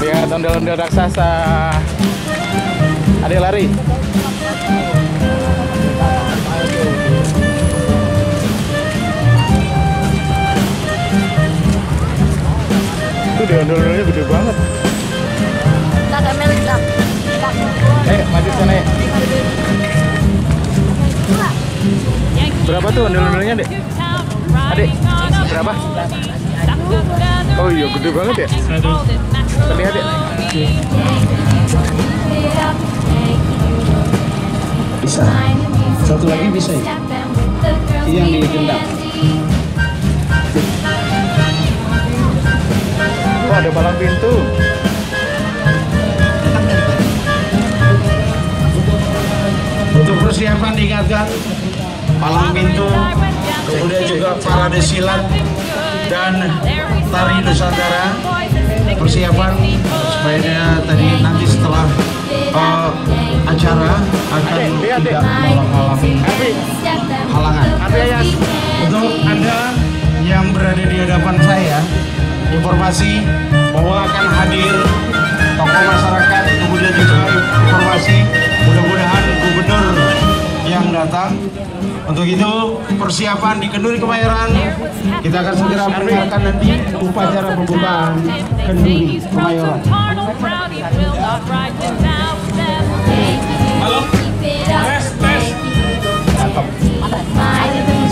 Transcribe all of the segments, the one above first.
Lihat ondel-ondel raksasa. Ada lari. Itu dia ondel-ondelnya gede banget. Maju sana ya. Berapa tuh ondel-ondelnya, Dek? Adik, berapa? Oh iya, gede banget ya. Terlihat ya. Bisa. Satu lagi bisa ya. Ini yang digendam. Oh, ada palang pintu. Untuk persiapan diingatkan palang pintu, kemudian juga parade silat dan tari Nusantara. Persiapan supaya tadi nanti setelah acara akan tidak menghalangi halangan. Untuk Anda yang berada di hadapan saya, informasi bahwa akan hadir tokoh masyarakat, kemudian juga informasi mudah-mudahan gubernur yang datang. Untuk itu persiapan di Kenduri Kemayoran, kita akan segera mendengarkan nanti upacara pembukaan Kenduri Kemayoran. Halo, tes.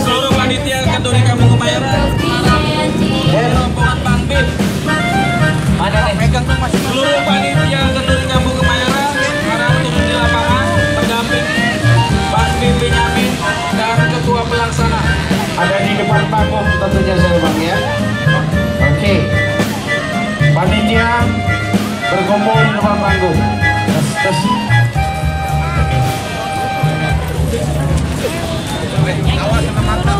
Seluruh panitia Kenduri Kampung Kemayoran, rombongan Bang Bim. Seluruh panitia Kenduri Kampung Kemayoran sekarang turun di lapangan mendamping Bang Bim Benyamin dan Ketua Pelaksana. Ada di depan panggung tentunya saya Bang ya. Oke. Panitia berkumpul di depan panggung. Terus. Awas sama mata.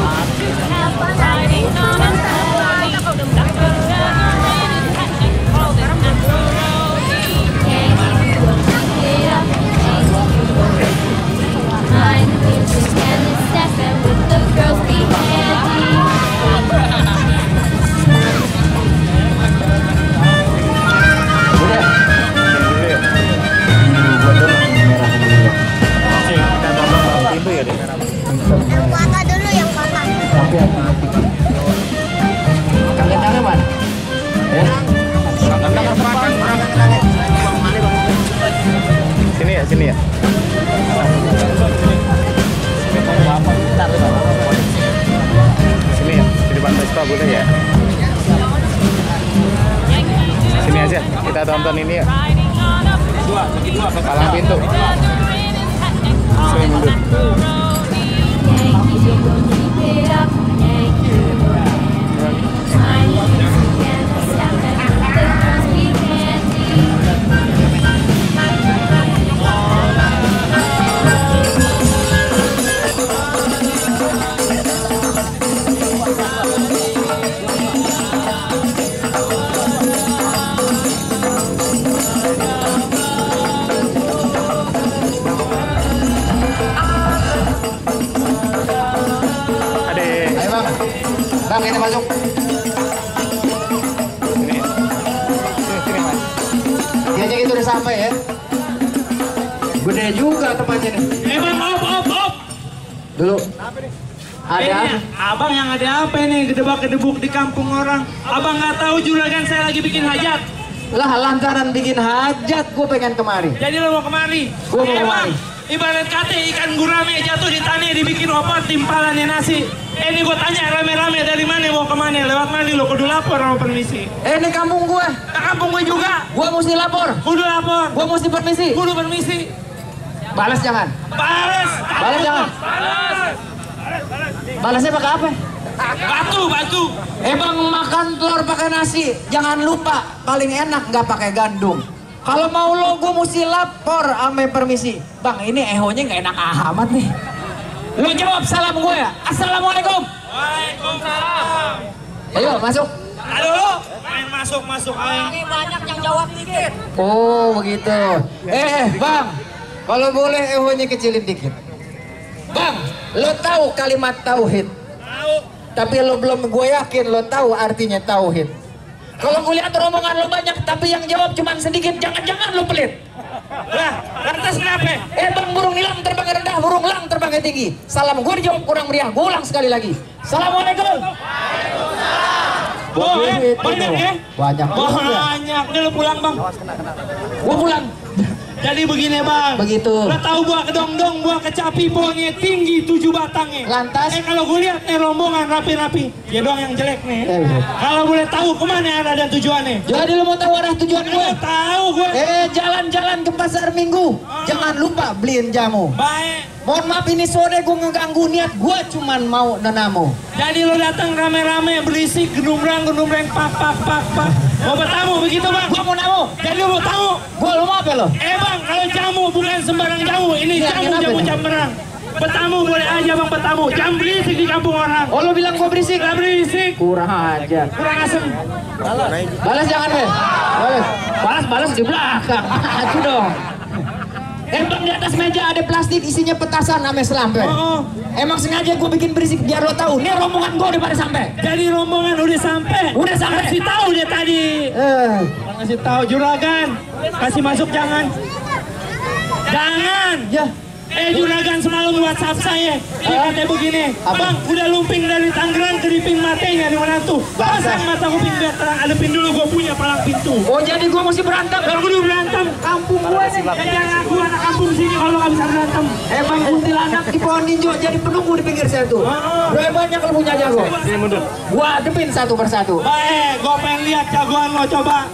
Sini ya. Sini ya, di depan Vespa boleh ya. Sini aja, kita tonton ini ya. Palang pintu. Sini mundur. Bang, ini masuk. Sini Mas. Kayaknya itu udah sampai ya. Gede juga tempatnya nih. Bang, op. Dulu. Ada. Abang yang ada apa ini? Gedebak-gedebuk di kampung orang. Abang nggak tahu juragan saya lagi bikin hajat. Lah lantaran bikin hajat, gue pengen kemari. Jadi lo mau kemari? Gua mau kemari. Ibarat kata ikan gurame jatuh di tanah dibikin opor timpalannya nasi. Ini gue tanya rame-rame dari mana mau kemana? Lewat mana lo? Kudu lapor sama permisi. Ini kampung gue. Kampung gue juga. Gue mesti lapor. Kudu lapor. Gue mesti permisi. Kudu permisi. Balas jangan. Balas. Balas jangan. Balas. Balasnya pakai apa? Batu. Bang, makan telur pakai nasi. Jangan lupa paling enak nggak pakai gandum. Kalau mau lo, gue mesti lapor ame permisi. Bang, ini ehonya nggak enak amat nih. Lo jawab salam gue ya. Assalamualaikum. Waalaikumsalam. Ayo masuk. Aduh, main masuk. Ini banyak yang jawab dikit. Oh begitu. Bang, kalau boleh ehonya kecilin dikit. Bang, Lo tahu kalimat tauhid? Tahu. Tapi lo belum, gue yakin lo tahu artinya tauhid. Kalau gue lihat rombongan lo banyak, tapi yang jawab cuma sedikit, jangan-jangan lo pelit. Lah, lantas kenapa? Bang, burung nilam terbang rendah, burung lang terbang tinggi. Salam gue dijawab kurang meriah, gue ulang sekali lagi. Assalamualaikum. Oh, banyak ya? Banyak. Banyak. Udah lo pulang bang. Gue pulang. Jadi begini bang. Begitu. Lo tahu buah kedong-dong, buah kecapi pohonnya tinggi 7 batangnya. Lantas? Kalau gue lihat nih rombongan rapi-rapi, ya doang yang jelek nih. Kalau boleh tahu kemana arah dan tujuannya? Jadi lo mau tahu arah tujuan gue? Tahu gue. Jalan-jalan ke pasar Minggu. Jangan lupa beliin jamu. Baik. Mohon maaf ini sore gue ngeganggu, niat gue cuman mau nenamu. Jadi lo datang rame-rame berisik genumbrang pak. Mau bertamu begitu bang? Gue mau namu. Jadi lo mau tamu? Gue lo mau apa lo? Bang, kalau jamu bukan sembarang jamu. Ini Ya, jamu kenapa? jamberang. Bertamu boleh aja bang bertamu. Jam berisik di kampung orang. Oh lo bilang gue berisik? Gak berisik. Kurang aja. Kurang asem. Balas jangan deh. Balas di belakang. Itu dong. Bang, di atas meja ada plastik isinya petasan sama selampe. Oh. Emang sengaja gue bikin berisik biar lo tahu. Nih rombongan gue udah pada sampai. Jadi rombongan udah sampai. Udah sampai. Kasih tahu dia tadi. Kasih tahu juragan. Kasih masuk jangan. Jangan. Ya. Juragan semalam WhatsApp saya. Dia katanya begini. Apa? Bang, udah lumping dari Tangerang ke diping matanya di mana tuh. Pasang mata kuping biar terang. Adepin dulu gue punya palang pintu. Oh jadi gue mesti berantem. Kalau gue berantem, kampung gue nih. Jangan aku anak kampung sini kalau nggak bisa berantem. Bang, kuntilanak di pohon ninjo jadi penunggu di pinggir saya tuh. Berapa banyak lo punya jago? Ini mundur. Gua adepin satu persatu. Baik, gue pengen lihat jagoan lo coba.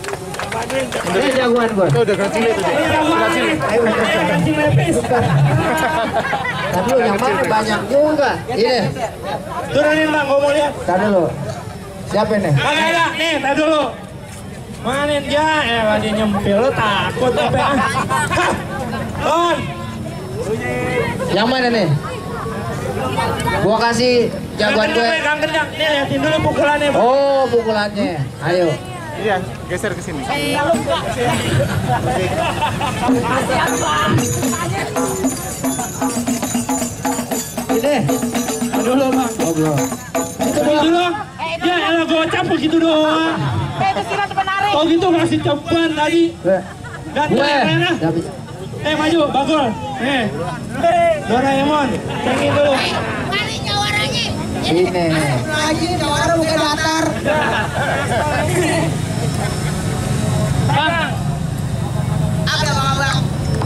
Ini jagoan gue. Itu udah kecil itu. Ini jagoan nih. Kancing lepis. Tapi lo yang mana banyak juga. Ini. Turunin bang, gue mau lihat. Tar dulu. Siapa ini? Kagak ada, nih, tar dulu. Manin dia, dia nyempil, lo takut apa ya? Ton, Yang mana nih? Gua kasih jagoan gue. Gang kencang, nih liatin dulu pukulannya bang. Oh, pukulannya. Ayo. Iya, geser ke sini. Ini. Dulu bang. Oh, belum. Itu dulu. Ya elah gocap begitu doang. Itu sila sebenarnya. Oh gitu masih cepat tadi. Ganti Gue. mainnya. Maju, bagol. Doraemon, cengin dulu. Mana jawarannya? Ini. Lagi jawara bukan datar. Bang, Ada bang abang.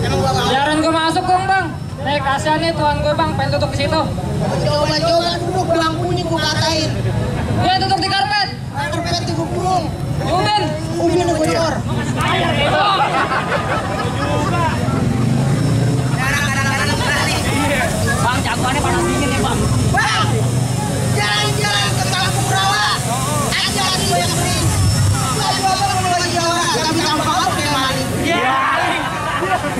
Emang gua bang. Biarin gue masuk dong bang. Nih kasihan nih tuan gue bang, pengen tutup di situ. Coba duduk belangkunya gua katain. Dia tutup di karpet. Karpet di gua kurung. Ubin. Ubin gua cor. Bang jagoannya panas dingin nih bang. Bang, jalan-jalan ke kampung rawa. Aja lagi banyak beli. Gua coba mau lagi jawara, tapi tampak apa kayak maling.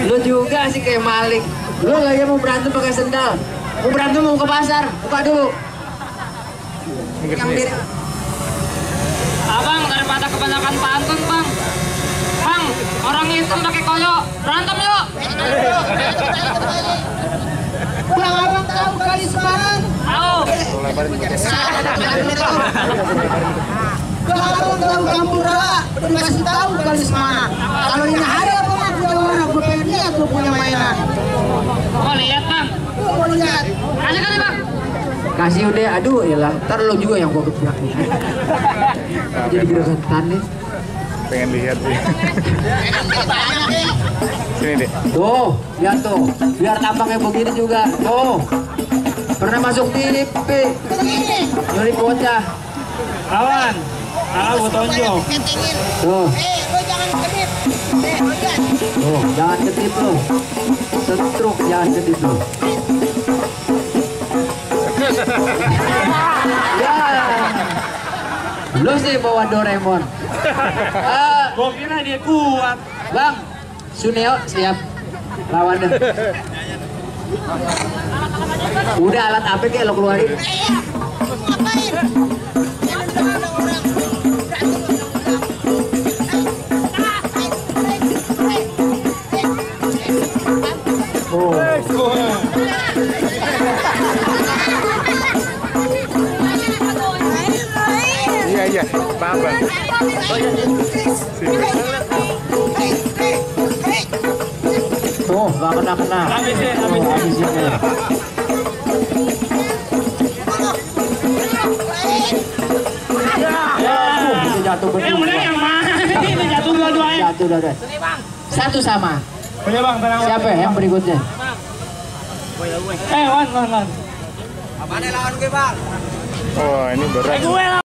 Lu juga sih kayak maling. Lu lagi mau berantem pakai sendal. Mau berantem mau ke pasar. Buka dulu. Yang diri. Abang daripada kebanyakan pantun bang. Bang, orang hitam pakai koyo. Berantem yuk. Pulang abang tahu kali Semarang. Tahu. Kalau abang tahu kampung rawa, dikasih tahu kali Semarang. Kalau ini hari apa mah gua jawara, gua pengen lihat lu punya mainan. Mau lihat bang. Gua mau lihat. Kasih kali bang. Kasih udah, aduh iyalah. Ntar lu juga yang gua geblak. Jadi geregetan nih. Pengen lihat sih. Sini deh. Tuh, lihat tuh. Biar tampaknya begini juga. Tuh. Pernah masuk TV. Begini. Nyuri bocah. kawan. Gue tonjok. Ketingin. Tuh. Lo jangan kedip. Lihat. Tuh, jangan ketip lu. Setruk, jangan ketip lu. Ya. Lu sih bawa Doraemon. Gue kira dia kuat. Bang, Suneo siap lawan deh. Udah alat apa kayak lo keluarin? Ngapain? Jangan ada orang. Oh. Iya, apa? Tuh, gak kena-kena. Habisin. Habisin ya. Itu jatuh berdua. Yang menang yang mana? Ini jatuh dua-duanya. Jatuh dua-dua. Satu sama. Boleh bang, tenang. Siapa yang berikutnya? Wan. Oh, ini berat. Gue lah.